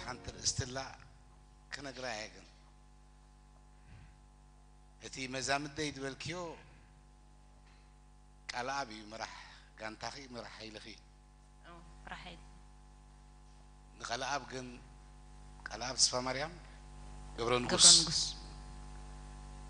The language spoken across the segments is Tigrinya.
ሓንቲ ርእስቲ ኣላ ክነግራ እየ። ግን እቲ መዛምደይ ዝበልክዮ ቃልኣብ እዩ ምራሕ፣ ጋንታኺ ምራሕ ኢልኺ። ራሒል ንቃልኣብ ግን፣ ቃልኣብ ተስፋ ማርያም ገብረ ገብረ ንጉስ ንጉስ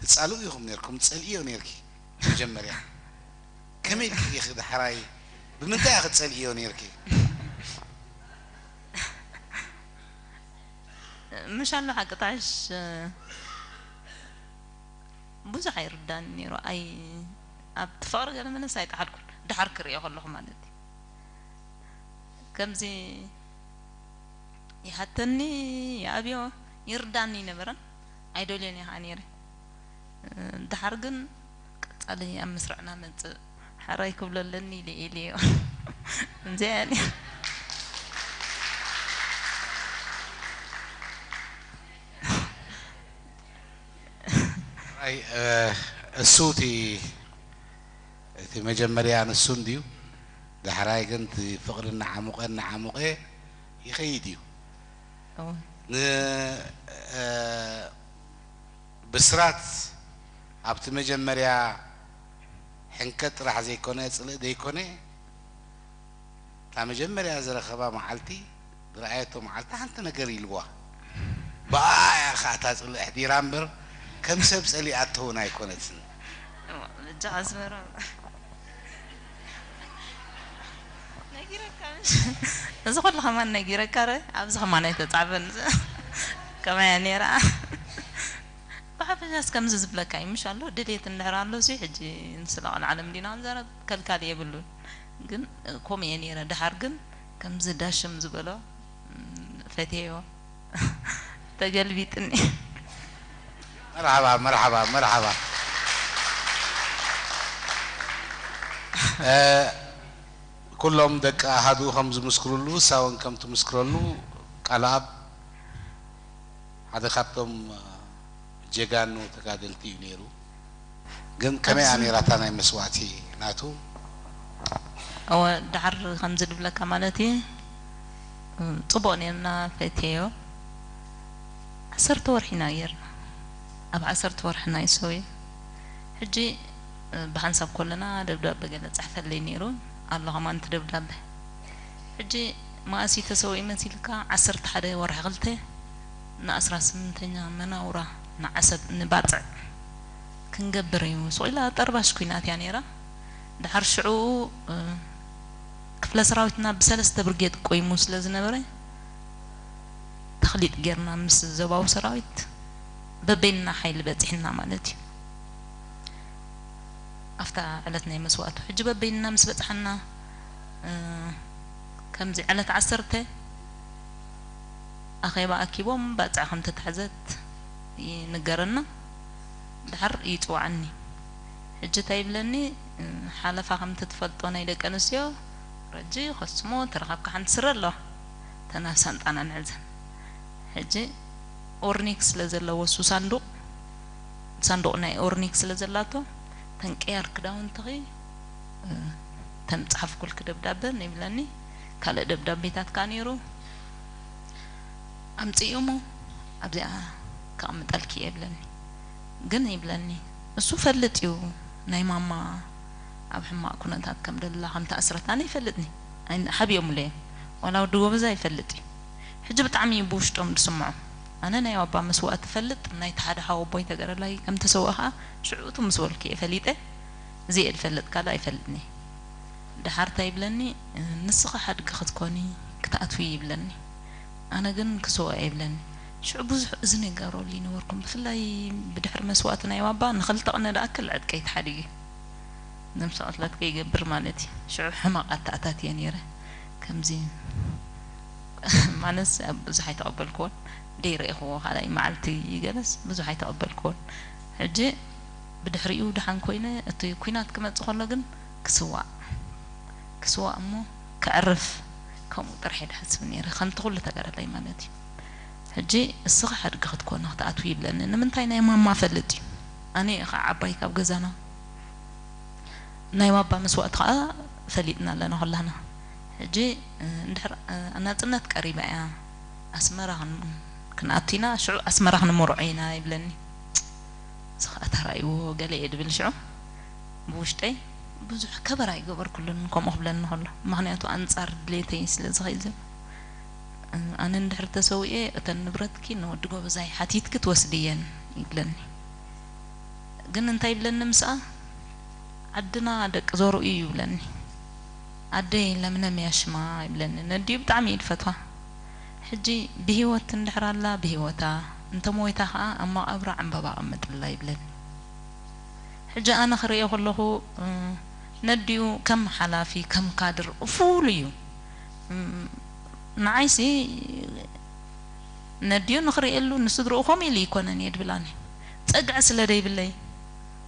ትጻልኡ ኢኹም ነርኩም፣ ትጸልእዮ ነርኪ። መጀመርያ ከመይ ኢልኪ ኢኺ ዳሕራይ ብምንታይ ኢኺ ትጸልእዮ ነርኪ? ምሽ ኣሎ ሓቂ ጣሽ ብዙሕ ኣይርዳን ነይሩ። ኣይ ኣብቲ ፍቕሪ ገለ መለስ ኣይጠሓልኩን፣ ድሓር ክርእዮ ከለኹ ማለት እዩ። ከምዚ ይሓተኒ፣ ይኣብዮ፣ ይርዳኒ ነበረን ኣይደልዮን እየ ከዓ ነይረ። ድሓር ግን ቀጻሊ ኣብ ምስርዕና መጽእ ሓራይ ክብሎ ኣለኒ ኢለ ኢለዮ። እንዚኣ እያ ነይራ። ኣይ እሱ እቲ እቲ መጀመርያ ንሱ እንድዩ። ዳሕራይ ግን እቲ ፍቕሪ እናዓሙቐ እናዓሙቐ ይኸይድ እዩ። እወ። ን ብስራት ኣብቲ መጀመርያ ሕንከት ጥራሕ ዘይኮነ፣ ጽልእ ዘይኮነ፣ እታ መጀመርያ ዝረኸባ መዓልቲ፣ ዝረኣየቶ መዓልቲ ሓንቲ ነገር ኢልዋ። ብኣኣ እያ ኸዓ እታ ጽልእ ኣሕዲራ እምበር ከም ሰብ ጸሊኣቶ እውን ኣይኮነትን። እወ፣ በጃ ኣስመራ ነጊረካ ምሽ? እዚ ኩሉ ከማን ነጊረካ ረ ኣብዚ ከማን ኣይተጻዕበን። ከማይ እያ ነይራ። ብሓፈሻስ ከምዚ ዝብለካ እዩ ምሽ ኣሎ ድሌት እንድሕር ኣሎ ሲ ሕጂ ንስለ ቆልዓ ለምዲና ክንዛረብ ከልካል የብሉን። ግን ከምኡ እየ ነይረ። ድሓር ግን ከምዚ ዳሽም ዝበሎ ፈትየዮ ተገልቢጥኒ። መርሓባ መርሓባ መርሓባ። ኩሎም ደቂ ኣሃዱ ከም ዝምስክሩሉ እሳ እውን ከም ትምስክረሉ ቃልኣብ ሓደ ካብቶም ጀጋኑ ተጋደልቲ እዩ ነይሩ። ግን ከመይ እያ ነይራ እታ ናይ መስዋእቲ ናቱ? እወ፣ ድሓር ከምዚ ድብለካ ማለት እዩ። ጽቡቕ ነርና ፈትየዮ። ዓሰርተ ወርሒ ኢና ጌርና። ኣብ ዓሰርተ ወርሕና እዩ ሰውዩ። ሕጂ ብሓንሳብ ከለና ደብዳበ ገለ ጸሕፈለይ ነይሩ ኣሎ ከማን እቲ ደብዳበ። ሕጂ መኣስ እዩ ተሰዊኡ መሲልካ? ዓሰርተ ሓደ ወርሒ ክልተ ንኣስራ ስምንተኛ መናውራ ንዓሰብ ንባጽዕ ክንገብር እዩ። ስቕ ኢላ ጠርባሽ ኲናት እያ ነይራ። ድሓር ሽዑ ክፍለ ሰራዊትና ብሰለስተ ብርጌድ ቆይሙ ስለ ዝነበረ ተኽሊጥ ጌርና ምስ ዞባዊ ሰራዊት በበይንና ሓይሊ በጺሕና ማለት እዩ። ኣብታ ዕለት ናይ መስዋእቱ ሕጂ በበይንና ምስ በጽሓና ከምዚ ዕለት ዓሰርተ ኣኼባ ኣኪቦም ባጽዕ ከም ተታሕዘት ይንገረና። ድሓር ይጽውዓኒ። ሕጂ እንታይ ይብለኒ፣ ሓለፋ ከምቲ ትፈልጦ ናይ ደቂ ኣንስትዮ ረጂ ከስሞ ተረኻብካ ሓንቲ ስረ ኣለዋ። ተን ኣብ ሳንጣና ንሕዘን። ሕጂ ኦርኒክ ስለ ዘለዎ እሱ ሳንዱቕ፣ ሳንዱቕ ናይ ኦርኒክ ስለ ዘላቶ ተን ቅያር ክዳውንትኺ ተን ጸሓፍኩልኪ ደብዳበ ይብለኒ። ካልእ ደብዳቤታት ከኣ ነይሩ። ኣምጽእዮ እሞ ኣብዚኣ ከቐምጠልኪ እየ ይብለኒ። ግን ይብለኒ እሱ ፈልጥ እዩ ናይ ማማ ኣብ ሕማቕ ኩነታት ከም ደላ ከም ተኣስረት ኣነ ይፈልጥኒ። ሓቢኦምሉ እዮም። ዋላ ወዲ ጎበዛ ይፈልጥ እዩ። ሕጂ ብጣዕሚ እዩ ብውሽጦም ዝስምዖም። ኣነ ናይ ኣባ መስዋእቲ እፈልጥ፣ ናይቲ ሓደ ሓወቦይ ተጋዳላይ ከም ተሰውአ ከኣ ሽዑ እቱ ምስ በልኩ እየ ፈሊጠ። እዚ እየ ዝፈልጥ ካልእ ኣይፈልጥን እየ። ደሓር እንታይ ይብለኒ፣ ንስኺ ሓድጊ ክትኮኒ ክትኣትዊ ይብለኒ። ኣነ ግን ክስዋእ እየ ይብለኒ። ሽዑ ብዙሕ እዝኒ ይገብረሉ ኣይነበርኩን። ብፍላይ ብድሕሪ መስዋእቲ ናይ ባባ ንኽልተ ቅነ ዝኣክል ዕጥቀይ ተሓዲጉ እዩ። ነብሰ ቅትለት ከይገብር ማለት እዩ። ሽዑ ሕማቕ ኣተኣታት እየ ነይረ። ከምዚ ማለት ብዙሕ ኣይተቐበልክዎን። ደይረእኽዎ ካልኣይ መዓልቲ ገለስ ብዙሕ ኣይተቐበልክዎን። ሕጂ ብድሕሪኡ ደሓን ኮይነ እቲ ኲናት ክመጽእ ከሎ ግን ክስዋእ ክስዋእ እሞ ከዕርፍ ከምኡ ጥራሕ እየ ዝሓስብ ነይረ ከምቲ ኩሉ ተጋዳላይ ማለት እዩ። ሕጂ እስኺ ሓድጊ ክትኮኒ ክትኣትዊ ይብለኒ ንምንታይ ናይ ማማ ፈልጥ እዩ ኣነ እየ ከዓ ዓባይ ካብ ገዛና ናይ ባባ መስዋእቲ ከዓ ፈሊጥና ኣለና ኩላህና። ሕጂ እንድሕር ናፅነት ቀሪባ እያ ኣስመራ ክን- ክንኣቱ ኢና፣ ሽዑ ኣስመራ ክንመርዖ ኢና ይብለኒ። እዚ ኸኣ ተራእይዎ ገለ እየ ድብል ሽዑ ብውሽጠይ ብዙሕ ከበር ኣይገበርኩሉን ከምኡ ክብለኒ ከሎ፣ ምኽንያቱ ኣንጻር ድሌተይ ስለ ዝኸይድ ዘሎ። ኣነ እንድሕር ተሰዊኤ እተን ንብረትኪ ንወዲ ጎበዛይ ሓቲትኪ ትወስድየን ይብለኒ። ግን እንታይ ይብለኒ ምስኣ፣ ዓድና ደቂ ዘርኡ እዩ ይብለኒ። ኣደይ ለምለም እያ ሽማ ይብለኒ። ነዲኡ ብጣዕሚ እዩ ድፈትዋ። ሕጂ ብህይወት እንድሕር ኣላ ብህይወታ፣ እንተ ሞይታ ኸኣ ኣብ መቓብራ ዕምባባ ኣቐምጥላ ይብለኒ። ሕጂ ኣነ ክርእዮ ከለኹ፣ እ፣ ነዲኡ ከም ሓላፊ፣ ከም ካድር እፉሉ እዩ። እ፣ ንዓይሲ ነዲኡ ንኽርእየሉ ንስድርኡ ከምኡ ኢሉ ይኮነን እየ ድብል ኣነ። ጸግዒ ስለ ደይብለይ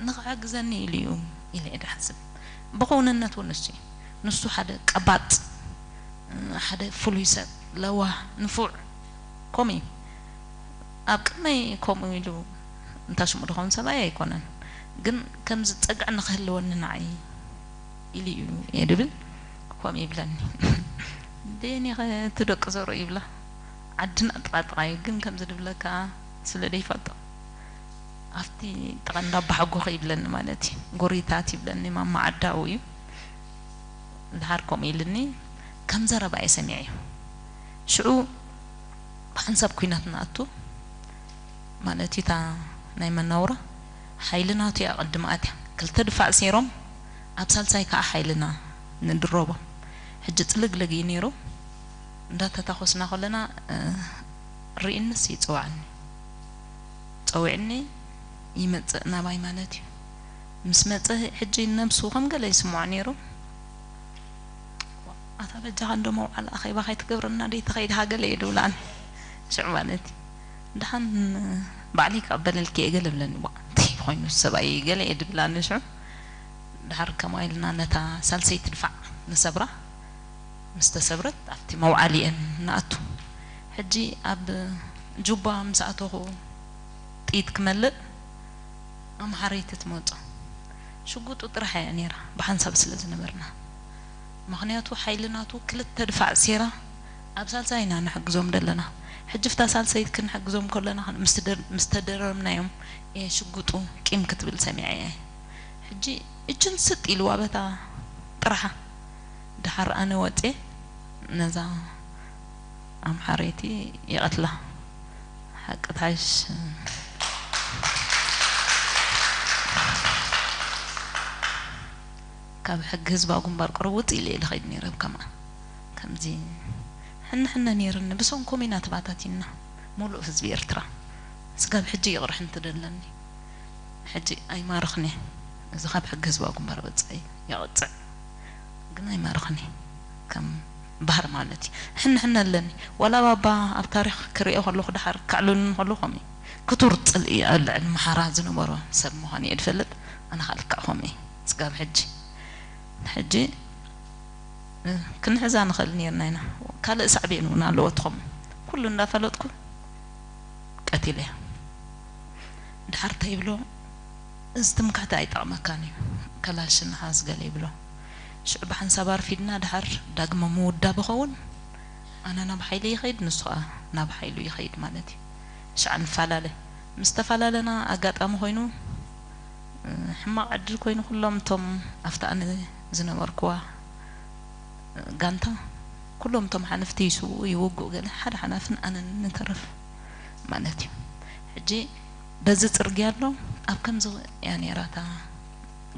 ንኽሕግዘኒ ኢሉ እዩ ኢለ እየ ድሓስብ። ብኽውንነት እውን ንሱ እዩ። ንሱ ሓደ ቀባጽ፣ እ፣ ሓደ ፍሉይ ሰብ፣ ለዋህ፣ ንፉዕ፣ ከምኡ እዩ። ኣብ ቅድመይ ከምኡ ኢሉ እንታ ሽሙ ድኸውን ሰብኣይ ኣይኮነን፣ ግን ከምዚ ጸግዒ ንኽህልወኒ ንዓይ ኢሉ እዩ እየ ድብል። ከምኡ ይብለኒ። ደየኒ ኸ እቲ ደቂ ዘርኡ ይብላ። ዓድና ጥቓጥቓ እዩ፣ ግን ከምዚ ድብለካ ስለ ደይፈልጦ፣ ኣብቲ ጥቓ እንዳ ኣባሓጎኺ ይብለኒ ማለት እዩ። ጎሪታት ይብለኒ፣ ማማ ዓዳኡ እዩ። ድሓር ከምኡ ኢልኒ፣ ከም ዘረባ እየ ሰሚዐዮ። ሽዑ ብሓንሳብ ኲናት ንኣቱ ማለት እዩ። እታ ናይ መናውራ ሓይሊ ናቱ እያ ቅድም ኣትያ። ክልተ ድፋዕ ሴሮም፣ ኣብ ሳልሳይ ከዓ ሓይልና ንድረቦም። ሕጂ ጽልግልግ እዩ ነይሩ። እንዳተታኾስና ከለና፣ እ፣ ርኢንስ ይጽዋዕኒ። ጸዊዕኒ ይመጽእ ናባይ ማለት እዩ። ምስ መጸ ሕጂ ነብሱ ከም ገለ ይስምዖ ነይሩ። "ኣታ በጃኻ እንዶ መውዓል ኣኼባ ከይትገብረና ደይ ተኸይድካ?" ገለ እዩ ድብላኒ። ሽዑ ማለት እዩ። "ደሓን ባዕለይ ክቕበለልኪ እየ" ገለ ብለኒ። "ዋ፣ እንታይ ኮይኑ ሰብኣይ?" ገለ እየ ድብላኒ ሽዑ። ደሓር ከምኡ ኢልና ነታ ሳልሰይቲ ድፋዕ ንሰብራ። ምስ ተሰብረት ኣብቲ መውዓሊአን ንኣቱ። ሕጂ ኣብ ጁባ ምስ ኣተኹ ጥይት ክመልእ ኣምሓረይቲ ትመጾ። ሽጉጡ ጥራሕ እያ ነይራ፣ ብሓንሳብ ስለ ዝነበርና። ምኽንያቱ ሓይሊ ናቱ ክልተ ድፋዕ ሴራ ኣብ ሳልሳይ ኢና ንሕግዞም ዘለና። ሕጂ ፍታ ሳልሰይቲ ክንሕግዞም ከለና ምስ ተደር-፣ ምስ ተደረምናዮም እየ ሽጉጡ ቂም ክትብል ሰሚዐ እየ። ሕጂ እችን ስጥ ኢልዋ በታ ጥራሓ። ደሓር ኣነ ወጼ ነዛ ኣምሓረይቲ ይቐትላ። ሓቂ ታሽ ካብ ሕጊ ህዝባዊ ግንባር ቅሩብ ውጽእ ኢለ እየ ልኸይድ ነይረ። ከማ ከምዚ ሕነ ሕነ ነይርኒ። ብሰንኮም ኢና ተባታቲና፣ ሙሉእ ህዝቢ ኤርትራ። ስጋብ ሕጂ ይቕርሕ እንትደለኒ። ሕጂ ኣይማርኽን እየ። እዚ ካብ ሕጊ ህዝባዊ ግንባር ወጻኢ ይቕጽዕ። ግን ኣይማርኽን እየ። ከም ባህር ማለት እዩ። ሕነ ሕነ ኣለኒ። ዋላ ባባ ኣብ ታሪኽ ክሪኦ ከለኹ፣ ደሓር ከዕልሉኒ ከለኹ ከምኡ እዩ። ክቱር ጽልኢ ኣብ ልዕሊ ምሓራ ዝነበሮ ሰብ ምዃኑ እየ ዝፈልጥ። ኣነ ከዓ ልክዕ ከምኡ እየ። ስጋብ ሕጂ። ሕጂ፣ እ፣ ክንሕዛ ንኽእል ነይርና ኢና። ካልእ ሳዕቤን እውን ኣለዎ። እቲ ከምኡ ኩሉ እንዳፈለጥኩ ቀቲለያ። ድሓር እንታይ ይብሎ፣ "እዚ ትምክሕቲ ኣይጠቕመካን እዩ፣ ከላሽን ሓዝ" ገለ ይብሎ። ሽዑ ብሓንሳብ ኣርፊድና ድሓር ዳግመ ምውዳብ ይኸውን። ኣነ ናብ ሓይሊ ይኸይድ፣ ንሱ ኸኣ ናብ ሓይሉ ይኸይድ ማለት እዩ። ሽዓ ንፈላለ። ምስ ተፈላለና ኣጋጣሚ ኮይኑ፣ እ፣ ሕማቕ ዕድል ኮይኑ ኩሎም እቶም ኣብቲ ኣነ ዝነበርኩዋ፣ እ፣ ጋንታ፣ ኩሎም እቶም ሓለፍቲ ይስውኡ፣ ይውግኡ፣ ገለ ሓደ ሓላፍን ኣነን ንተርፍ ማለት እዩ። ሕጂ በዚ ጽርግያ ኣሎ፣ ኣብ ከምዚ እያ ነይራ እታ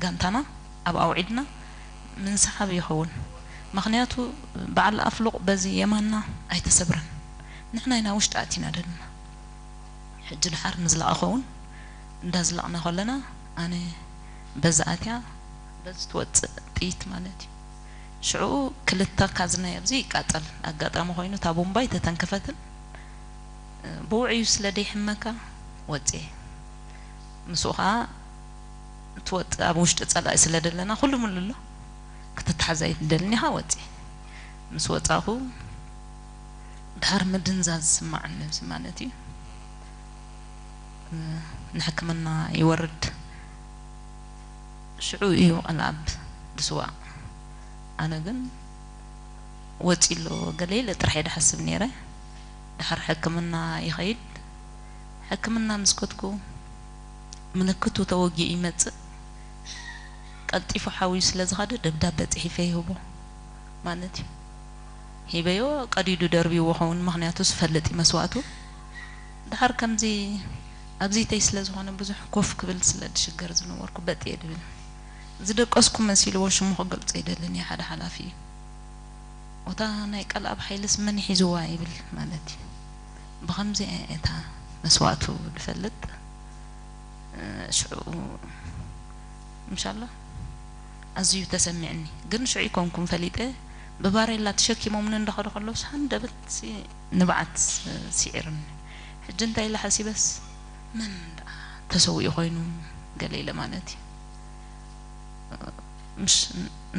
ጋንታና፣ ኣብ ኣውዒልና ምንስሓብ ይኸውን። ምኽንያቱ በዓል ኣፍሉቕ በዚ የማንና ኣይተሰብረን። ንሕና ኢና ውሽጢ ኣቲና ደለና። ሕጂ ድሓር ንዝላቐ ኸውን እንዳዝላቕና ከለና ኣነ በዚ ኣትያ በዚ ትወፅእ ጥይት ማለት እዩ። ሽዑ ክልተ ካዝናይ ኣብዚ ይቃጸል። ኣጋጣሚ ኮይኑ እታ ቡምባ ኣይተተንከፈትን። ብውዕዩ ስለ ደይሕመካ ወፅየ። ምስኡ ከዓ ትወፅእ ኣብ ውሽጢ ፀላኢ ስለ ደለና ኩሉ ምሉ ኣሎ። ክትትሓዝ ኣይትደልን ኢኻ ወፅየ። ምስ ወፃኹ ድሓር ምድንዛዝ ዝስማዓኒ ኣብዚ ማለት እዩ። ንሕክምና ይወርድ። ሽዑ እዩ ቀልኣብ ድስዋእ። ኣነ ግን ወፂ ኣሎ ገለ ኢለ ጥራሕ እየ ድሓስብ ነይረ። ድሓር ሕክምና ይኸይድ። ሕክምና ምስ ከድኩ ምልክቱ ተወጊኡ ይመጽእ። ቀልጢፉ ሓውዩ ስለ ዝኸደ ደብዳበ ጽሒፈ ይህቦ ማለት እዩ። ሂበዮ ቀዲዱ ደርቢዎ ኸውን፣ ምኽንያቱ ዝፈልጥ እዩ መስዋእቱ። ድሓር ከምዚ ኣብዚተይ ስለ ዝኾነ ብዙሕ ኮፍ ክብል ስለ ዝሽገር ዝነበርኩ በጥ እየ ድብል። ዝደቀስኩ መሲልዎ ሽሙ ክገልጾ ይደልን እየ። ሓደ ሓላፊ እዩ። ኦታ ናይ ቀልኣብ ሓይልስ መን ሒዝዋ ይብል ማለት እዩ። ብኸምዚ እታ መስዋእቱ ዝፈልጥ ሽዑ ምሻላ ኣዝዩ ተሰሚዕኒ። ግን ሽዑ ይኮንኩም ፈሊጠ ብባሬላ ተሸኪሞምኒ እንዳኸዱ ከለውስ ሃንደበት ንብዓት ስዒርኒ። ሕጂ እንታይ ኢለ ሓሲበስ መን ደኣ ተሰዊኡ ኮይኑ ገለ ኢለ ማለት እዩ። ምሽ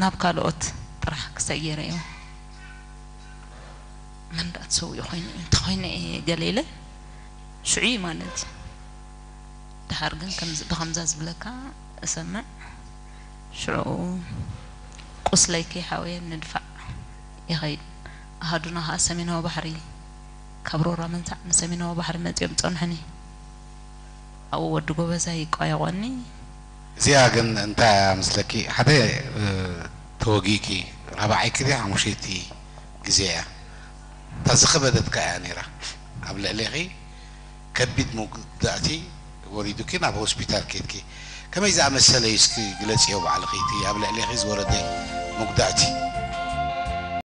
ናብ ካልኦት ጥራሕ ክሰየረዮ መን ደኣ ተሰዊኡ ኮይኑ እንተኾይነ እየ ገለ ኢለ ሽዑ ማለት እዩ። ድሓር ግን ከምዚ ብኸምዛ ዝብለካ እሰምዕ። ሽዑ ቁስለይ ከይሓወየ ንድፋዕ ይኸይድ። ኣሃዱና ኸዓ ሰሜናዊ ባሕሪ ካብ ሮራ መንሳዕ ንሰሜናዊ ባሕሪ መጺኦም ጸንሑኒ። ኣብኡ ወዲ ጎበዛይ ይቋየቖኒ። እዚኣ ግን እንታይ እያ መስለኪ? ሓደ ተወጊእኪ ራብዓይኪ ድያ ሓሙሸይቲ ግዜ እያ። እታ ዝኸበደትካ እያ ነይራ። ኣብ ልዕሌኺ ከቢድ መጉዳእቲ ወሪዱኪ ናብ ሆስፒታል ኬድኪ። ከመይ ዝኣመሰለ እዩ እስኪ ግለፅዮ ባዕልኺ እቲ ኣብ ልዕሌኺ ዝወረደ መጉዳእቲ?